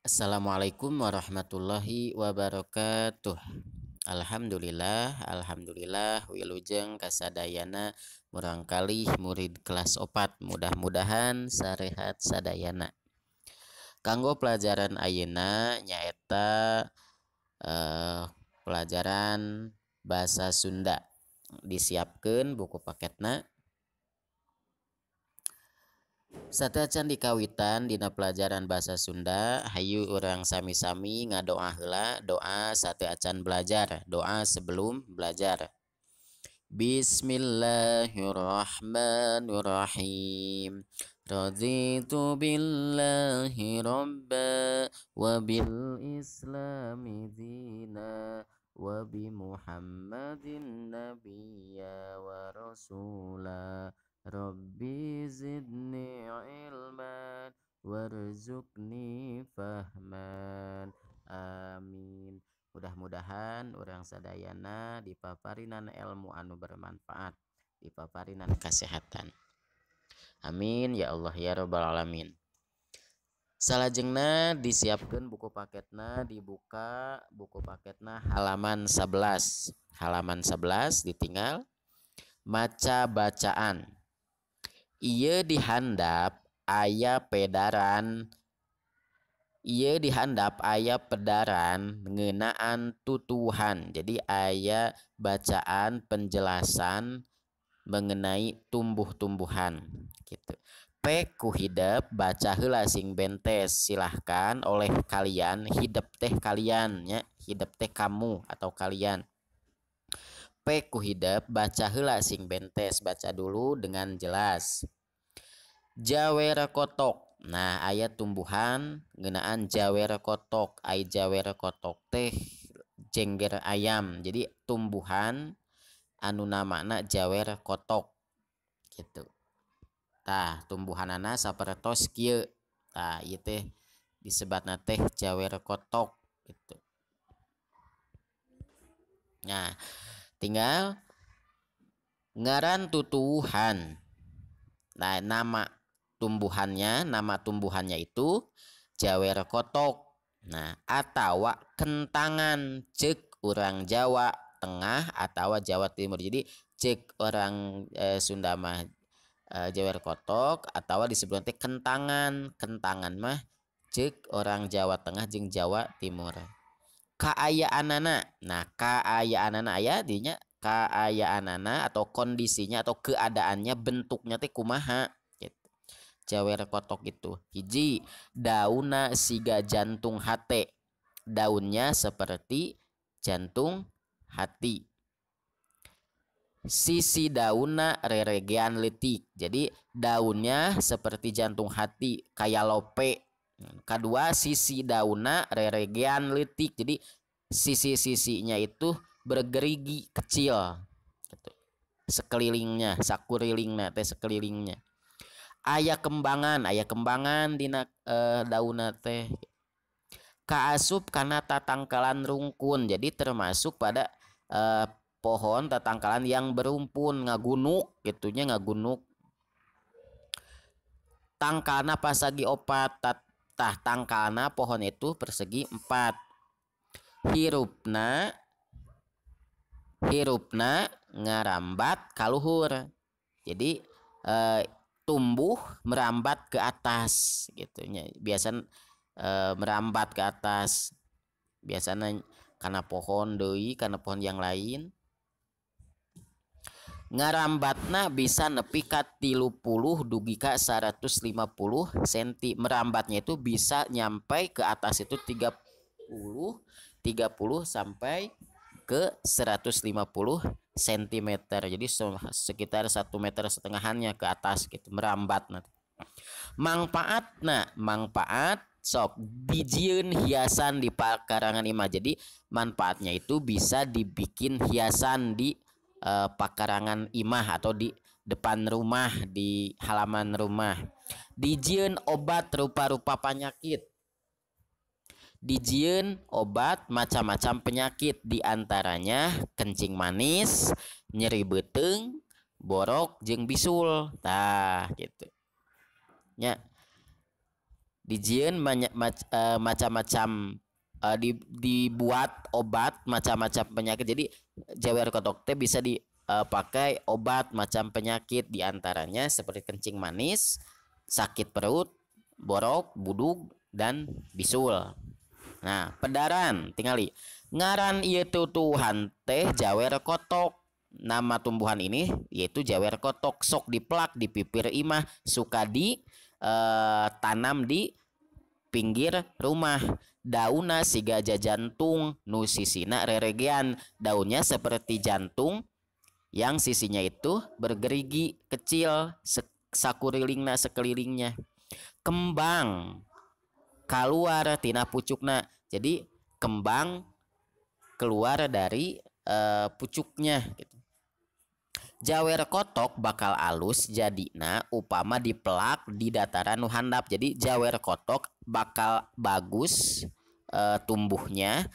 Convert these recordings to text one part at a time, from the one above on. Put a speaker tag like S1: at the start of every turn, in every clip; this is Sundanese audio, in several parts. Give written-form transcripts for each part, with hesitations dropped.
S1: Assalamualaikum warahmatullahi wabarakatuh. Alhamdulillah, alhamdulillah wilujeng kasadayana murangkalih murid kelas 4, mudah-mudahan sarehat sadayana. Kanggo pelajaran ayeuna nyaeta pelajaran bahasa Sunda. Disiapkeun buku paketna. Sateuacan dikawitan dina pelajaran bahasa Sunda, hayu urang sami-sami ngadoa heula, doa sateuacan belajar, doa sebelum belajar. Bismillahirrahmanirrahim. Raditu billahi robba wa bil islami dina wa bi Muhammadin nabiyya wa rasula. Rabbi zidni ilman warzuqni fahman. Amin. Mudah-mudahan urang sadayana dipaparinan ilmu anu bermanfaat, dipaparinan kesehatan. Amin ya Allah ya rabbal alamin. Salajengna disiapkeun buku paketna, dibuka buku paketna halaman 11. Halaman 11 ditinggal maca bacaan. Ieu dihandap aya pedaran, ieu dihandap aya pedaran ngeunaan tutuwuhan. Jadi aya bacaan penjelasan mengenai tumbuh-tumbuhan gitu. P ku hidep baca heula sing bentes, silahkan oleh kalian, hidep teh kalian nya, hidep teh kamu atau kalian. P ku hidep baca heula sing bentes, baca dulu dengan jelas. Jawer kotok. Nah, aya tumbuhan ngeunaan jawer kotok. Ai jawer kotok teh jengger ayam. Jadi tumbuhan anu namana jawer kotok gitu. Tah, tumbuhanana sapertos kieu. Tah, ieu teh disebatna teh jawer kotok gitu. Nah, tinggal ngaran tutuwuhan. Nah, nama tumbuhannya itu jawer kotok. Nah, atawa kentangan cek urang Jawa Tengah atawa Jawa Timur. Jadi cek orang Sunda mah jawer kotok atawa disebut teh kentangan. Kentangan mah cek orang Jawa Tengah jeung Jawa Timur. Kaayaanana. Nah, kaayaanana aya dinya, kaayaanana atau kondisinya atau keadaannya, bentuknya teh kumaha gitu. Jawer kotok itu hiji, dauna siga jantung hate, daunnya seperti jantung hati. Sisi dauna reregean leutik, jadi daunnya seperti jantung hati kayak lope. Kedua, sisi dauna reregean leutik, jadi sisi-sisinya itu bergerigi kecil gitu. Sekelilingnya, sakurilingna teh sekelilingnya. Aya kembangan dina daunna teh. Kaasup kana tatangkalan rungkun, jadi termasuk pada pohon tatangkalan yang berumpun, ngagunuk gitunya, ngagunuk. Tangkalna pasagi opat, tah tangkalna pohon itu persegi 4. Hirupna ngarambat kaluhur. Jadi tumbuh merambat ke atas gitu nya. Biasa merambat ke atas. Biasanya karena pohon deui, karena pohon yang lain. Ngarambatna bisa nepi ka 30 dugi ka 150 senti. Merambatnya itu bisa nyampe ke atas itu 30 sampai ke 150 sentimeter. Jadi sekitar 1,5 meter ke atas gitu merambat. Mangpaatna, mangpaat sok dijieun hiasan di pakarangan imah. Jadi manfaatnya itu bisa dibikin hiasan di pakarangan imah atau di depan rumah, di halaman rumah. Dijieun obat rupa-rupa penyakit. Dijieun obat macam-macam penyakit, diantaranya kencing manis, nyeri beuteung, borok jeung bisul. Tah gitu. Nya. Dijieun macam-macam, dibuat obat macam-macam penyakit. Jadi jawer kotok teh bisa dipakai obat macam penyakit, diantaranya seperti kencing manis, sakit perut, borok, budug, dan bisul. Nah, pedaran tingali ngaran ieu tutuwuhan teh jawer kotok. Nama tumbuhan ini yaitu jawer kotok, sok dipelak di pipir imah, suka di tanam di pinggir rumah. Dauna siga jantung nu sisina reregean. Daunnya seperti jantung yang sisinya itu bergerigi kecil, sakurilingna, sekelilingnya. Kembang keluar tina pucukna. Jadi kembang keluar dari pucuknya gitu. Jawer kotok bakal alus jadina upama dipelak di dataran nu handap. Jadi jawer kotok bakal bagus tumbuhnya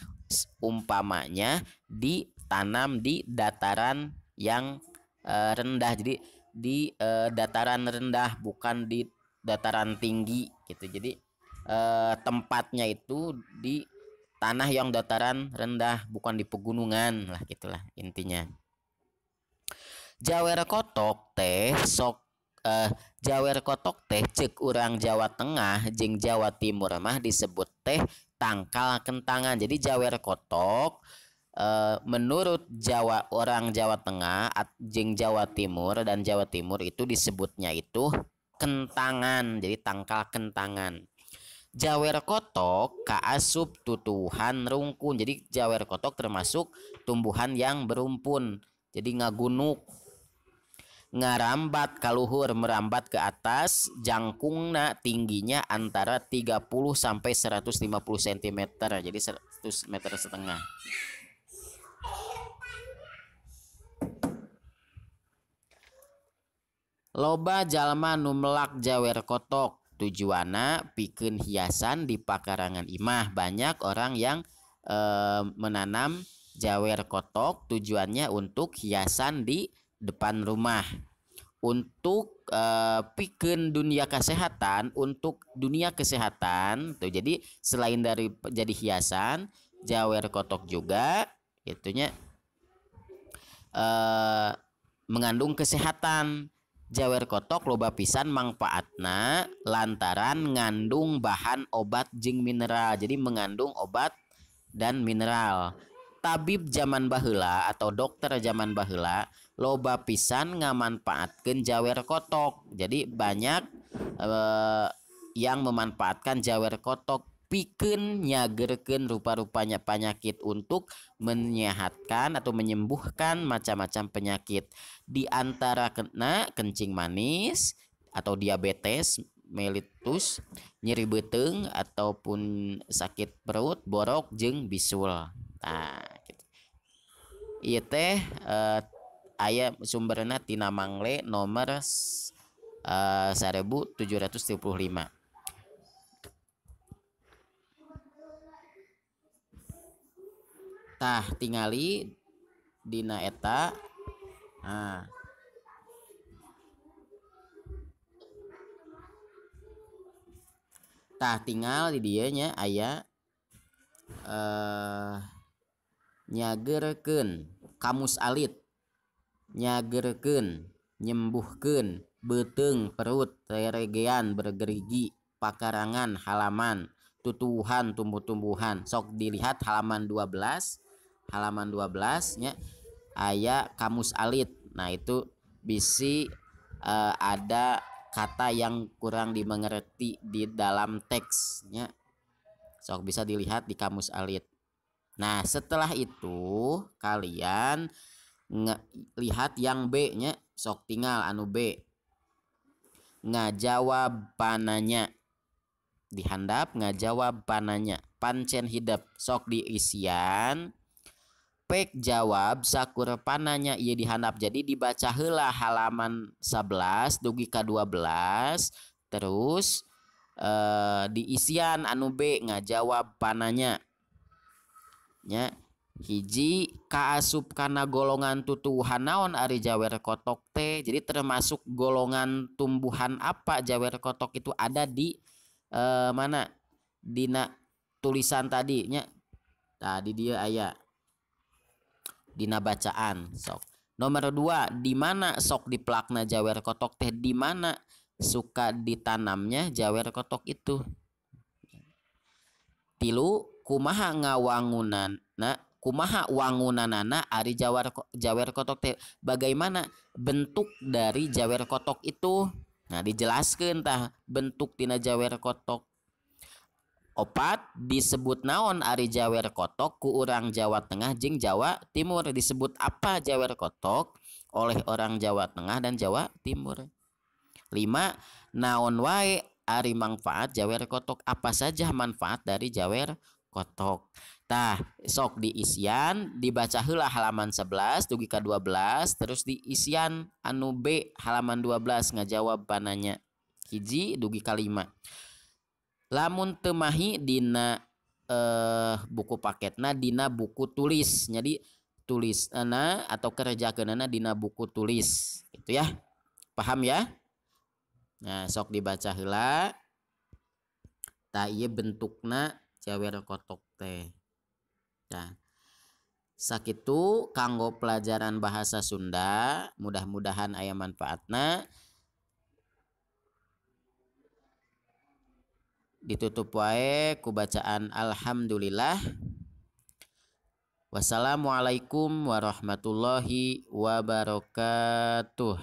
S1: umpamanya ditanam di dataran yang rendah. Jadi di dataran rendah, bukan di dataran tinggi gitu. Jadi tempatnya itu di tanah yang dataran rendah, bukan di pegunungan lah, gitulah intinya. Jawer kotok teh sok jawer kotok teh cek urang Jawa Tengah jeung Jawa Timur mah disebut teh tangkal kentangan. Jadi jawer kotok menurut Jawa, orang Jawa Tengah jeung Jawa Timur dan Jawa Timur itu disebutnya itu kentangan. Jadi tangkal kentangan. Jawer kotok kaasup tutuwuhan rungkun. Jadi jawer kotok termasuk tumbuhan yang berumpun. Jadi ngagunuk, ngarambat kaluhur, merambat ke atas, jangkungna tingginya antara 30 sampai 150 cm, jadi 100 meter setengah. Loba jalma nu melak jawer kotok tujuana pikeun hiasan di pakarangan imah. Banyak orang yang menanam jawer kotok tujuannya untuk hiasan di depan rumah. Untuk pikeun dunia kesehatan, untuk dunia kesehatan tuh. Jadi selain dari jadi hiasan, jawer kotok juga itunya mengandung kesehatan. Jawer kotok loba pisan mangfaatna lantaran ngandung bahan obat jeung mineral. Jadi mengandung obat dan mineral. Tabib zaman baheula atau dokter zaman baheula loba pisan ngamanfaatkeun jawer kotok. Jadi banyak yang memanfaatkan jawer kotok pikeun nyagerkeun rupa-rupanya penyakit, untuk menyehatkan atau menyembuhkan macam-macam penyakit. Di antara kena kencing manis atau diabetes mellitus, nyeri beuteung ataupun sakit perut, borok jeung bisul. Nah, gitu. Ieu teh aya sumberna tina Mangle nomor 1735. Tah tingali dina eta. Nah, tah tinggal di dieu nya aya nyagerkeun kamus alit, nyagerkeun, nyembuhkeun, beuteung, perut, reregean, bergerigi, pakarangan, halaman, tutuwuhan, tumbuh-tumbuhan. Sok dilihat halaman 12, halaman 12 nya aya kamus alit. Nah, itu bisi ada kata yang kurang dimengerti di dalam teksnya. Sok bisa dilihat di kamus alit. Nah, setelah itu kalian lihat yang B nya, sok tinggal anu B. Ngajawab pananya. Dihandap ngajawab pananya. Pancen hidep sok diisian. Pek jawab sakur pananya ieu dihandap. Jadi dibaca heula halaman 11 dugi ka 12, terus diisian anu B ngajawab pananya. Nya hiji kaasup kana golongan tutuwuhan naon ari jawer kotok teh. Jadi termasuk golongan tumbuhan apa jawer kotok itu ada di Mana dina tulisan tadi nya. Tadi dia aya dina bacaan sok. Nomor 2, di mana sok dipelakna jawer kotok teh, di mana suka ditanamnya jawer kotok itu. 3, kumaha ngawangunanna, kumaha wangunanana ari jawer kotok teh, bagaimana bentuk dari jawer kotok itu. Nah, dijelaskeun tah bentuk tina jawer kotok. 4, disebut naon ari jawer kotok ku urang Jawa Tengah jeung Jawa Timur. Disebut apa jawer kotok oleh orang Jawa Tengah dan Jawa Timur. 5, naon wae ari manfaat jawer kotok, apa saja manfaat dari jawer kotok. Tah, sok diisian, dibaca heula halaman 11 dugi ka 12, terus diisian anu B halaman 12 ngajawab pananya 1 dugi ka 5. Lamun teu mahi dina buku paketna dina buku tulis. Jadi tulisna atau kerjakeunana dina buku tulis gitu ya. Paham ya? Nah, sok dibaca heula. Tah ieu bentukna jawer kotok teh. Nah, sakitu kanggo pelajaran bahasa Sunda, mudah-mudahan aya manfaatna. Ditutup wae ku bacaan alhamdulillah. Wassalamualaikum warahmatullahi wabarakatuh.